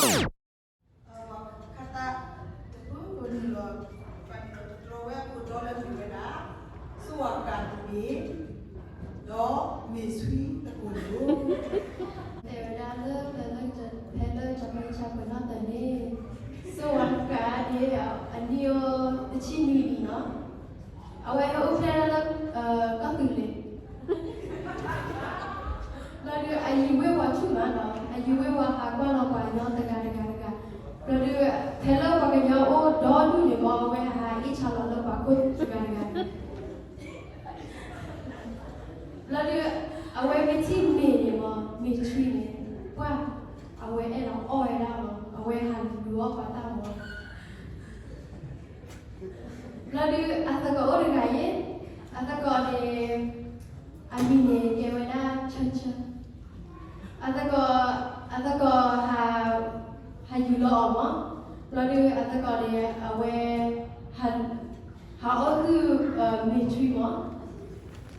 ပှၤခါသးတဖုဖိနုာ်လီၤ ပှၤနုာ်လီၤတတြီဝဲအခိၣ်တီလၢမ့ၢ်ဝဲဒၣ် စိဝၤကၤတမ့ၢ် ဒီးမ့ၢ်ဆှံသကိးလိၤ တဲဝဲဒၣ်လၢ ဖဲလၢ ဖဲလၢတၢ်မၤဆါပှဲၤနီၣ်တၢ်န့ၣ် စိဝၤကၤန့ၣ် အနံၣ်အိၣ်တဆံနွံနံၣ်နီၤ အဝဲဟဲအိၣ်ဖျဲၣ်လၢ ကီၢ်သူးလ့ၤ ဘျီဒုးအယံၤဝ့ဝီၤဆူၣ်မးနီၤ အယံၤဝ့ဝီၤဟးကွၢ်လီၤပှၤကညီတဂၤတဂၤတဂၤ ဘျီဒုး ဖဲလၢပှၤကညီအိၣ်ဒီဒူၣ်န့ၣ်မ့ၢ် အဝဲဟးအ့ၣ်ဆါလီၤလၢပှၤခိၣ်တဂၤတဂၤ ဘျီဒုး အဝဲမ့ၢ်ထံၣ်မ့ၢ်န့ၣ်မ့ၢ် မ့ၢ်ဆှံန့ၣ် ပှၢ် အဝဲအဲၣ်ဒိးအီၣ်ဝဲဒၣ်မ့ၢ် အဝဲဟးလူၤအီၣ်ပှၤတၢ်မ့ၢ် ဘျီဒုး အသကိးအိၣ်တဂၤအံၤ အသကိးန့ၣ် အမံၤန့ၣ်ကဲဝဲဒၣ် ဆၢဆၢ အသကိး အသကိး ဟးယူၤလီၤအီၤမ့ၢ် ဘျီဒုး အသကိးန့ၣ် အဝဲ ဟးအီၣ်ဟုၣ် မ့ၢ်ထွံမ့ၢ် ဘျီဒုး အဝဲ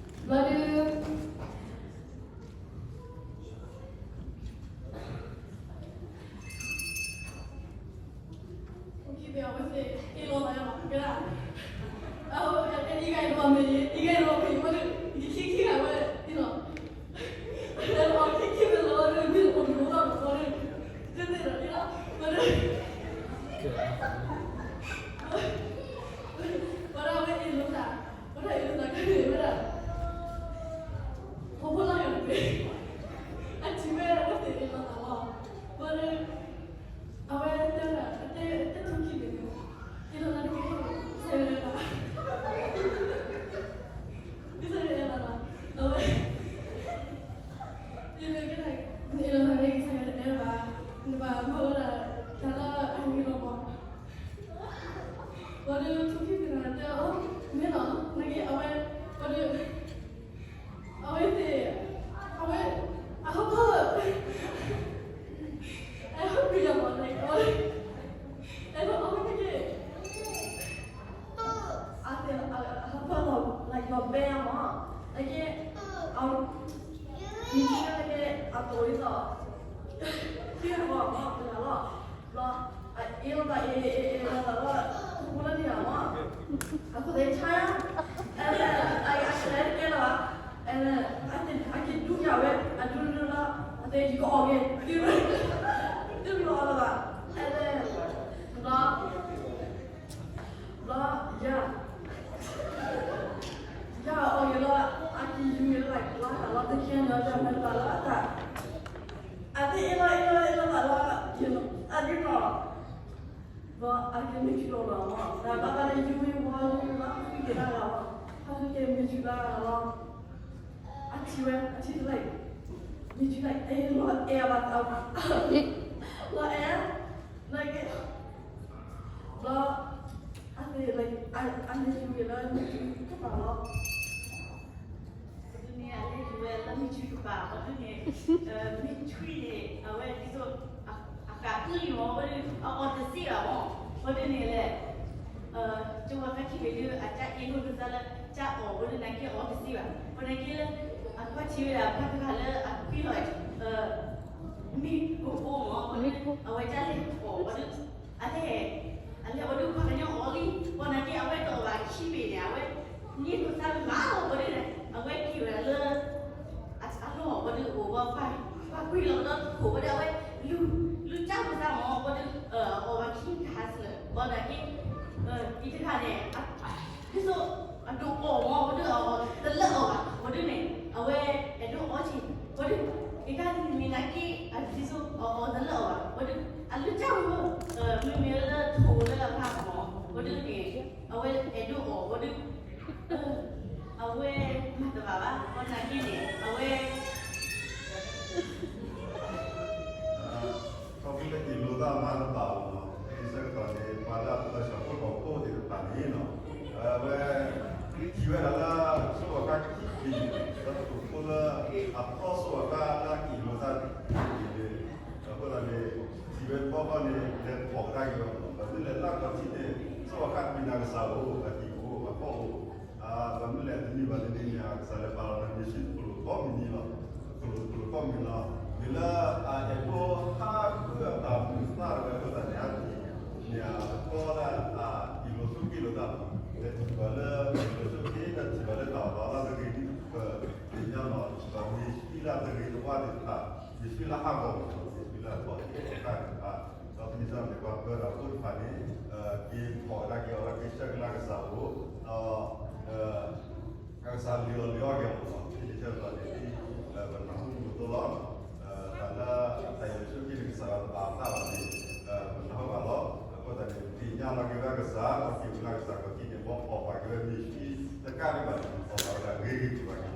တဲဝဲဒၣ် တဲ တဲထူခံန့ၣ် အ့ၣ်လိာ်သးတက့ၢ် ကစၢ်ယွၤတအဲၣ်ဘၣ်, ကစၢ်ယွၤတအဲၣ်ဘၣ်နီၤ, အဝဲ အ့ၣ်လိာ်သးတက့ၢ် ကစၢ်ယွၤတအဲၣ်ဘၣ်, နဘၣ်မၤဝဲဒၣ် တၢ်လၢအဂ့ၤလီၤမး, ဝံၤဒီးထူခံန့ၣ်တဲအီၤ မ့ၢ်လီၤ နာ်က့ အဝဲ ဝံၤဒီး အဝဲသ့ၣ် အဝဲ အဟီၣ်ခိၣ် အဟီၣ်ခိၣ်ယၤမး like အဝဲ အဝဲသ့ၣ် အသ့ၣ် အဟီၣ်ခိၣ်လီၤ like လီၤဘဲမး like အ မ့ၢ်ကဲ like အတိၢ်ဒ်သိး ခံဂၤမး တဂၤလီၤ ဘျီ အအ့ၣ်လိာ်သး အ့ၣ် အ့ၣ် အ့ၣ်လိာ်သးလီၤ ထူဖိလၢန့ၣ်မး အခိၣ်သ့ၣ်ဆါ အဲ အကလဲၤတကဲလၢၤဘၣ် အဲ အက့ၤဒူယၤဝဲ အဒူဒူလီၤ အသ့ၣ်ယကအီၣ်က့ၤ တုၤလီၤလၢၤဘၣ် အဲ ဘျီ ဘျီ ယၤ ယၤအီၣ်က့ၤလီၤ အက့ၤယူၤက့ၤလၢ like လီၤတၢ်လီၤ တခါန့ၣ် ယၤမၤတဘၣ်လီၤတၢ် အသ့ၣ်အ့ၣ်လီၤ အ့ၣ်လီၤ အ့ၣ်လီၤသးလီၤ ယၤ အဒ်သိး ဘျီအက့ၤမ့ၢ်ဆူၣ်လီၤလီၤ ဒီးဘၣ်ဘၣ်လၢယူၤမ့ၢ်ဝါလီၤ ဟးဃုက့ၤတၢ်ဂၤလီၤ ဟးဃုက့ၤမ့ၢ်ဆူၣ်တၢ်ဂၤလီၤ အထံၣ်ဝဲ အထံၣ် like မ့ၢ်ဆူၣ် like အဲၣ်လီၤအဲၣ်ဘၣ်သး လီၤအဲၣ် like ဘျီ အသ့ၣ် like အလဲၤယူၤဝဲလၢမ့ၢ်ဆူၣ်ကပၤလီၤ ပဒုန့ၣ် အလဲၤယူၤဝဲလၢမ့ၢ်ဆူၣ်ကပၤ ပဒုန့ၣ် မ့ၢ်ဆူၣ်န့ၣ် အဝဲဒ်သိး အဃးအုၣ်လံမး ပဒု အအီၣ်တသ့ဘၣ်မး ပဒုန့ၣ်လဲၣ် ကဝဲဖဲခံဂ့ၤဒု အတၢ်အ့ၣ်လိာ်ကစၢ်လၢ တၢ်အီၣ်ပဒုနာ်က့အီၣ်တသ့ဘၣ် ပနာ်က့လၢ အကွၢ်ထံဝဲဒၣ်ပှၤတဂၤလၢအကွံလီၤ မ့ၣ်ကိၣ်အိၣ်မး ပဒု အဝဲတၢ်လဲၤအီၣ်ပဒု အလဲၤ အလဲၤအီၣ်ဒု ပှၤကညီအီၣ်လံ ပနာ်က့အဝဲတအီၣ်ဘၣ်ခံဘ့ၣ်န့ၣ် အဝဲ န့ၣ်လိာ်သးမးလီၤပဒုန့ၣ် အဝဲက့ၤဝဲဒၣ်လၢ အလီၢ်ပဒုအိၣ်ဘၣ် ပှၤကွံာ်လီၤဒီးခိၣ်ပဒု အဝဲ လူၤ လူၤတၢ်လိာ်သးမး ပဒု အီၣ်ဘၣ်ခံခါစၢၤ ပနာ်က့ အံၤတခါန့ၣ် ဒ်သိး အဒိၣ်အီၣ်မး ပဒု အီၣ်တလၢအီၣ်ဘၣ် ပဒုန့ၣ် အဝဲအဲၣ်ဒိးအီၣ်က့ၤ ပဒု အံၤတခါန့ၣ်မ့ၢ်နာ်က့ အဒ်သိး အီၣ်တလၢအီၣ်ဘၣ် ပဒု အလူၤတၢ်မး မ့မ့ၢ်လၢထိၣ်လၢအဖးမး ပဒုန့ၣ် အဝဲအဲၣ်ဒိးအီၣ် ပဒု အဝဲမၤတဘၣ်ဘၣ် ပနာ်က့န့ၣ် အဝဲ ခီဖျိလၢက့ၤလိာ်သးမၤတဘၣ်အီၤနီၤ ဒ်ဆၢကတီၢ်န့ၣ် ပှၤလၢအပၢဆှၢဖိကီၢ်ဖိသ့ၣ်တဖၣ်န့ၣ်နီၤ အဝဲ ထံၣ်ဝဲဒၣ်လၢ ဆိကမိၣ်အခါခံဘ့ၣ် လၢပခိၣ်ဖိလၢ အဖီဆိကမိၣ်အခါလၢက့ၤလိာ်သးခံဘ့ၣ်န့ၣ် အဃိသတးန့ၣ် ထံၣ်ဝဲတဘျီဃီန့ၣ် လဲၤဖီၣ်ကဒါက့ၤအီၤ ဘၣ်မနုၤလဲၣ်လၢအခီၣ်ထံးန့ၣ် ဆိကမိၣ်အခါတမ့ၢ်နၤကစၢ်အိၣ် အသံၣ်အိၣ် အဖီအိၣ် ဘၣ်မနုၤလဲၣ် တနံၤဘၣ်တနံၤန့ၣ် အကစၢ်လဲၤပာ်လီၤနၤမ့ၢ်ဆူၣ်တခိၣ်လိာ်ကိးမုၢ်နံၤလီၤ တခိၣ်လိာ်တခိၣ်လိာ်ကိးမုၢ်နံၤလီၤ မ့ၢ်လၢအအဲၣ်ဒိးဟးဃုအတၢ်မုာ် လၢအတဂ့ၤတဝါသ့ၣ်တဖၣ်, မ့ၢ်စ့လၢဟးဂီၤမ့ၢ် မ့ၢ်စ့လၢအဘီၣ်သ့ၣ်တဖၣ်န့ၣ်တဖၣ်, ဒီးဖဲန့ၣ်ဆၢန့ၣ် ပှၤပၢၤဒီးဖိတဖၣ်န့ၣ် က့ၤဖီၣ်ဝဲဒၣ်က့ၤအီၤလၢက့ၤဆှၢက့ၤလၢကစၢ်အအိၣ်, ဒီး ကစၢ်လုၢ်အီၣ်လုၢ်အီက့ၤအီၤလီၤ. ဖဲန့ၣ်ဆၢကတီၢ်န့ၣ် ပနၢ်ဟူမူသိလီၤ. တၢ်လၢတၢ်ယိးဆိက့န့ၣ် ကစၢ်ယွၤတဘၣ်အသးဘၣ်န့ၣ် ပနၢ်ဟူဘၣ်လီၤ. အဃိသတးန့ၣ် သ့ၣ်ညါလီၤက့ၤဝဲကစၢ်, အီၣ်က့ၤဝဲလၢကစၢ်ခီၣ်ထံးန့ၣ် မ်အီၣ်ဘၣ်က့ၤဝဲမ့ၢ်ဆှံတကးဒံးဘၣ်န့ၣ် အီၣ်ဘၣ်ဝဲဒၣ်ဂ့ၤဂ့ၤက့ၤဘၣ်က့ၤ.